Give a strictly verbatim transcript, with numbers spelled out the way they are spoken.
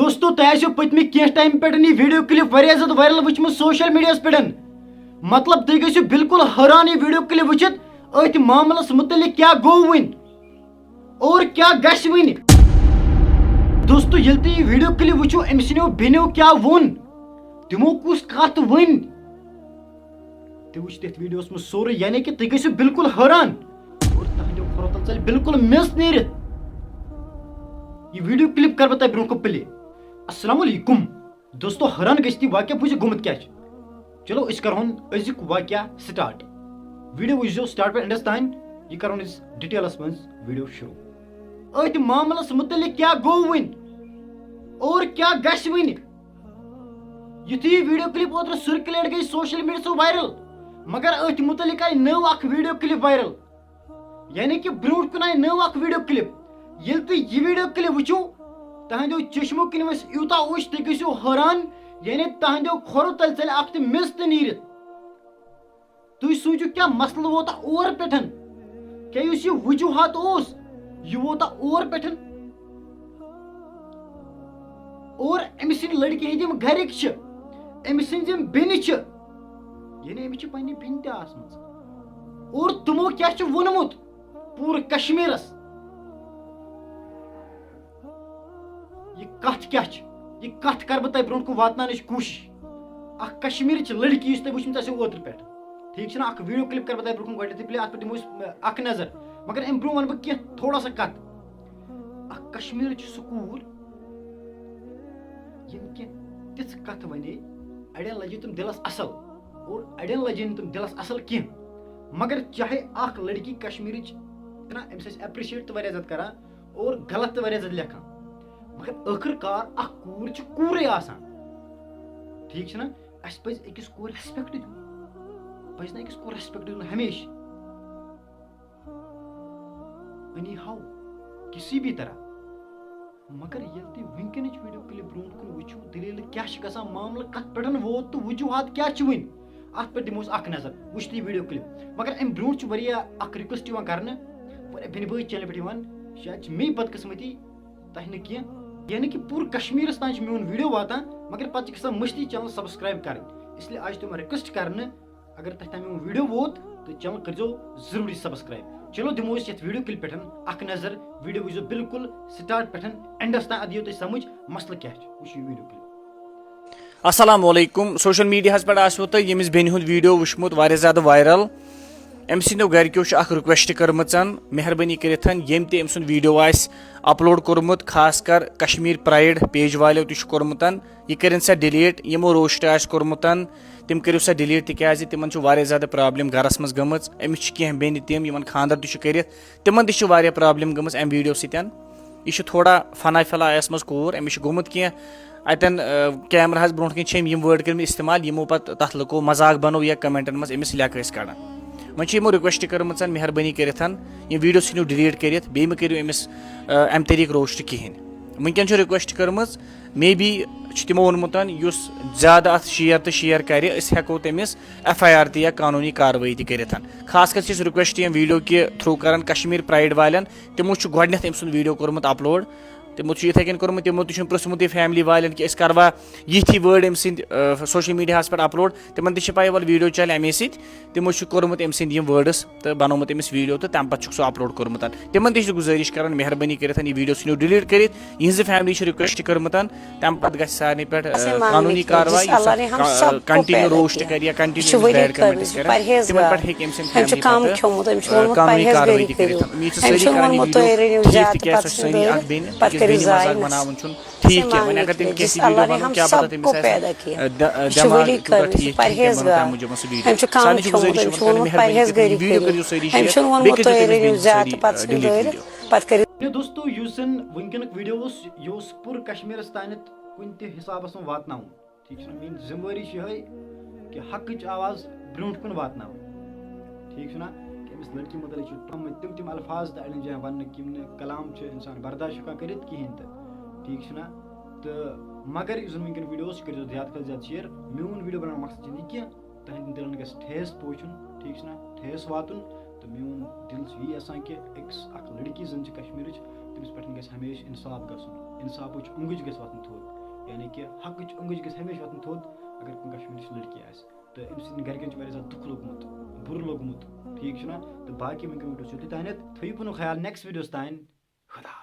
دوستو، تۄہہِ آسیو پٔتمہِ کینٛہہ ٹایم پٮ۪ٹھ یہِ ویڈیو کلپ واریاہ زیادٕ وائرل وٕچھمٕژ سوشل میڈیاہس پٮ۪ٹھ۔ مطلب، تُہۍ گٔژھِو بالکل حٲران یہِ ویڈیو کلپ وٕچھِتھ، أتھۍ معاملس مُتعلق کیٛاہ گوٚو وٕنۍ اور کیٛاہ گژھِ وٕنہِ۔ دوستو، ییٚلہِ تُہۍ یہِ ویڈیو کلپ وٕچھِو، أمۍ سٕنٛدیو بیٚنیو کیٛاہ ووٚن، تِمو کُس کتھ ؤنۍ، تُہۍ وٕچھِو تٔتھۍ ویڈیوس منٛز سورُے، یعنی کہِ تُہۍ گٔژھِو بالکل حٲران اور تُہنٛدیو کھۄرو تل ژلہِ بالکل میٚژ نیٖرِتھ۔ یہِ ویڈیو کلپ کرٕ بہٕ تۄہہِ برونٛہہ کُن پلے۔ السلام علیکم۔ دوستو، حٲران گٔژھِو تُہۍ، واقعہ بوٗزِو گوٚمُت کیٛاہ چھُ۔ چلو، أسۍ کرہون أزیُک واقعہ سٹارٹ۔ ویڈیو وٕچھزیو سٹارٹ پٮ۪ٹھ اینڈس تام۔ یہِ کرہون أسۍ ڈیٹیلس منٛز ویڈیو شروع۔ أتھۍ معاملس مُتعلق کیٛاہ گوٚو وٕنۍ اور کیٛاہ گژھِ وٕنہِ؟ یُتھُے یہِ ویڈیو کلپ اوترٕ سرکولیٹ گٔے سوشل میڈیاہس وائرل، مگر أتھۍ مُتعلق آیہِ نٔو اکھ ویڈیو کلپ وائرل۔ یعنی کہِ برونٛٹھ کُن آیہِ نٔو اکھ ویڈیو کلپ۔ ییٚلہِ تُہۍ یہِ ویڈیو کلپ وٕچھِو، تُہنٛدیو چشمو کِنۍ وَسہِ یوٗتاہ اوٚش، تُہۍ گٔژھِو حٲران، یعنی تُہنٛدیو کھۄرو تَلہِ ژَلہِ اکھ تہِ میٚژ تہِ نیٖرِتھ۔ تُہۍ سوٗنٛچِو، کیٛاہ مسلہٕ ووت اور پٮ۪ٹھ؟ کیٛاہ یُس یہِ وجوٗہات اوس، یہِ ووتا اور پٮ۪ٹھ؟ اور أمۍ سٕنٛدِ لڑکہِ ہٕنٛدۍ یِم گرِکۍ چھِ، أمۍ سٕنٛدۍ یِم بیٚنہِ چھِ، یعنی أمِس چھِ پننہِ بیٚنہِ تہِ آسمٕژ۔ اور تِمو کیٛاہ چھُ ووٚنمُت پوٗرٕ کشمیٖرس؟ یہِ کتھ کیٛاہ چھِ؟ یہِ کتھ کرٕ بہٕ تۄہہِ برونٛٹھ کُن واتناونٕچ کوٗشش۔ اکھ کشمیٖرٕچ لڑکی، یُس تۄہہِ وٕچھمٕژ آسیو اوترٕ پٮ۪ٹھ، ٹھیٖک چھُنہ؟ اکھ ویڈیو کلپ کرٕ بہٕ تۄہہِ برونٛہہ کُن گۄڈٕنیتھٕے پلے، اتھ پٮ۪ٹھ دِمو أسۍ، اکھ نظر۔ مگر امہِ برونٛہہ ونہٕ بہٕ کینٛہہ تھوڑا سا کتھ۔ اکھ کشمیٖرٕچ سُہ کوٗر، ییٚمۍ کینٛہہ تِژھ کتھ ونے، اڑٮ۪ن لجے تِم دِلس اصل، اور اڑٮ۪ن لجے نہٕ تِم دِلس اصل کینٛہہ۔ مگر چاہے اکھ لڑکی کشمیٖرٕچ، چھِنہ، أمِس ٲسۍ اپریشیٹ تہِ واریاہ زیادٕ کران اور غلط تہِ واریاہ زیادٕ لیکھان، مگر ٲخٕر کار اکھ کوٗر چھِ کوٗرٕے آسان، ٹھیٖک چھِنہ؟ اسہِ پزِ أکِس کورِ ریسپیکٹ دیُن، پزِ نہ أکِس کورِ ریسپیکٹ دیُن ہمیشہِ۔ اینی ہاؤ، کسی بھی طرح۔ مگر ییٚلہِ تُہۍ وٕنکیٚنٕچ ویڈیو کلپ برونٛٹھ کُن وٕچھِو، دٔلیٖلہٕ کیٛاہ چھِ گژھان، معاملہٕ کتھ پٮ۪ٹھ ووت تہٕ وجوٗہات کیٛاہ چھِ وٕنہِ، اتھ پٮ۪ٹھ دِمو أسۍ اکھ نظر۔ وٕچھ تُہۍ ویڈیو کلپ۔ مگر امہِ برونٛٹھ چھُ واریاہ اکھ ریکویسٹ یِوان کرنہٕ، واریاہ بیٚنہِ بٲے چینلہِ پٮ۪ٹھ یِوان، شاید چھِ مے بدقسمتی، تۄہہِ نہٕ کینٛہہ، یعنی کہِ پوٗرٕ کشمیٖرس تام چھِ میون ویڈیو واتان، مگر پتہٕ چھِ گژھان مٔشتٕے چینل سبسکرائب کرٕنۍ۔ اس لیے آز چھِ تِمن ریکویسٹ کرنہٕ، اگر تۄہہِ تام میون ویڈیو ووت، تہٕ چینل کٔرۍزیو ضروٗری سبسکرائب۔ چلو، دِمو أسۍ یتھ ویڈیو کلپ پٮ۪ٹھ اکھ نظر۔ ویڈیو وٕچھزیو بالکل سٹارٹ پٮ۪ٹھ اینڈس تام، ادٕ یِیو تۄہہِ سمجھ مسلہٕ کیٛاہ چھُ۔ وٕچھِو یہِ ویڈیو کلپ۔ السلام علیکم۔ سوشل میڈیاہس پٮ۪ٹھ آسِوٕ تۄہہِ ییٚمِس بیٚنہِ ہُنٛد ویڈیو وٕچھمُت، واریاہ زیادٕ وائرل۔ أمۍ سٕنٛدیو گرِکیو چھِ اکھ ریکویسٹ کٔرمٕژ، مہربٲنی کٔرِتھ ییٚمۍ تہِ أمۍ سُنٛد ویڈیو آسہِ اپلوڈ کوٚرمُت، خاص کر کشمیر پرائیڈ پیج والیو تہِ چھُ کوٚرمُت، یہِ کٔرِن سا ڈیلیٹ۔ یِمو روسٹ آسہِ کوٚرمُت، تِم کٔرِو سا ڈیلیٹ، تِکیازِ تِمن چھُ واریاہ زیادٕ پرابلم گرس منٛز گٔمٕژ۔ أمِس چھِ کینٛہہ بیٚنہِ تِم، یِمن خاندر تہِ چھُ کٔرِتھ، تِمن تہِ چھِ واریاہ پرابلم گٔمٕژ امہِ ویڈیو سۭتۍ۔ یہِ چھِ تھوڑا فنا فلاس منٛز کوٗر، أمِس چھُ گوٚمُت کینٛہہ اتٮ۪ن، آ، کیمراہس برونٛٹھ کِنۍ چھِ أمۍ یِم وٲڈ کٔرمٕتۍ استعمال، یِمو پتہٕ تتھ لُکو مذاق بنوو یا کمنٹن منٛز أمِس لیکہٕ ٲسۍ کڑان۔ وۄنۍ چھِ یِمو ریکویسٹ کٔرمٕژ، مہربٲنی کٔرِتھ یِم ویڈیو ژھٕنِو ڈیلیٹ کٔرِتھ، بیٚیہِ مہٕ کٔرِو أمِس، آ، امہِ طریٖقہٕ روسٹ کِہینۍ۔ وٕنکیٚن چھِ ریکویسٹ کٔرمٕژ، مے بی چھُ تِمو ووٚنمُت، یُس زیادٕ اتھ شیئر تہٕ شیئر کرِ، أسۍ ہٮ۪کو تٔمِس ایف آی آر تہِ یا قانوٗنی کاروٲیی تہِ کٔرِتھ۔ خاص کر چھِ أسۍ ریکویسٹ ییٚمہِ ویڈیو کہِ تھرو کران کشمیر پرائیڈ والٮ۪ن، تِمو چھُ گۄڈٕنیتھ أمۍ سُنٛد ویڈیو کوٚرمُت اپلوڈ۔ تِمو چھُ یِتھے کٔنۍ کوٚرمُت، تِمو تہِ چھُنہٕ پرٛژھمُتٕے فیملی والٮ۪ن کہِ أسۍ کروا یِتھۍ وٲڈ أمۍ سٕنٛدۍ، آ، سوشل میڈیاہس پٮ۪ٹھ اپلوڈ۔ تِمن تہِ چھِ پَے، وَلہٕ ویڈیو چلہِ اَمے سۭتۍ۔ تِمو چھُ کوٚرمُت أمۍ سٕنٛدۍ یِم وٲڈٕس تہٕ بنوومُت أمِس ویڈیو تہٕ تَمہِ پَتہٕ چھُکھ سُہ اپلوڈ کوٚرمُت۔ تِمن تہِ چھِ گُزٲرِش کران، مہربٲنی کٔرِتھ یہِ ویڈیو ژھٕنِو ڈیلیٹ کٔرِتھ۔ یِہنٛزِ فیملی چھِ ریکویسٹ کٔرمٕژ، تَمہِ پَتہٕ گژھِ سارنٕے پٮ۪ٹھ، آ، قانوٗنی کاروٲیی۔ یُس اکھ، آ، کنٹینیو روسٹ کرِ یا کنٹینیو بیڈ کمنٹس کرِ، تِمن پٮ۪ٹھ ہیٚکہِ أمۍ سٕنٛدِ فیملی پتہٕ، آ، قانوٗنی کاروٲیی تہِ کٔرِتھ۔ یِم چھِ سٲری کران یہِ ویڈیو ٹھیٖک، تِکیازِ سۄ چھِ سٲنی اکھ بیٚنہِ، أکِس بیٚنہِ مذاق بناوُن چھُنہٕ ٹھیٖک کینٛہہ۔ وۄنۍ اگر تٔمۍ کینٛہہ تہِ ویڈیو بنوو، کیا پتہ تٔمِس آسہِ، آ، دِ-، آ، دٮ۪ماغ تیوٗتاہ ٹھیٖک کینٛہہ، تٔمۍ بنوو تَمہِ موٗجوٗب سُہ ویڈیو۔ سارنٕے چھِ گُزٲرِش یِوان کرنہٕ، مہربٲنی کٔرِتھ یہِ ویڈیو کٔرِو سٲری شیئر، بیٚیہِ کٔرِو تٔمِس بیٚنہِ سۭتۍ، آ، ڈیلیٹ ویڈیو۔ میٲنۍ دوستو، یُس زن وٕنکیٚنُک ویڈیو اوس، یہِ اوس پوٗرٕ کشمیٖرس تانٮ۪تھ کُنہِ تہِ حسابس منٛز واتناوُن۔ ٹھیٖک چھُنہ؟ میٛٲنۍ ذمہٕ وٲری چھِ یِہوٚے کہِ حقٕچ آواز برٛونٛٹھ کُن واتناوٕنۍ۔ ٹھیٖک چھُنہ؟ کہِ أمِس لڑکی مُتعلِق چھِ تِم، تِم، تِم الفاظ تہِ اَڑٮ۪ن جایَن وَننہٕ، کہِ یِم نہٕ کلام چھِ اِنسان برداش ہٮ۪کان کٔرِتھ کِہیٖنۍ تہِ۔ ٹھیٖک چھُنہ؟ تہٕ مگر یُس زَن وٕنکیٚن ویٖڈیو اوس، یہِ کٔرۍزیو زیادٕ کھۄتہٕ زیادٕ شیئر۔ میون ویٖڈیو بَناونُک مقصد چھُنہٕ یہِ کینٛہہ، تُہٕنٛدٮ۪ن دِلَن گژھِ ٹھیس پہنچُن، ٹھیٖک چھُنہ؟ ٹھیس واتُن۔ تہٕ میون دِل چھُ یی یَژھان کہِ أکِس اَکھ لڑکی زَن چھِ کشمیٖرٕچ، تٔمِس پٮ۪ٹھ گژھِ ہمیشہِ اِنصاف گژھُن۔ انصافٕچ اونٛگٕج گژھِ وۄتھٕنۍ تھوٚد، یعنی کہِ حقٕچ اونٛگٕج گژھِ ہمیشہِ وۄتھٕنۍ تھوٚد۔ اگر کُنہِ کشمیٖرٕچ لڑکی آسہِ تہٕ أمۍ سٕنٛدٮ۪ن گرِکٮ۪ن چھُ واریاہ زیادٕ دُکھ لوٚگمُت، بُرٕ لوٚگمُت، ٹھیٖک چھُنہ؟ تہٕ باقی وٕنکیٚن ویٖڈیوَس چھُ یُتُے تانٮ۪تھ، تھٲیِو پنُن خیال نیکسٹ ویٖڈیوَس تانۍ۔ خدا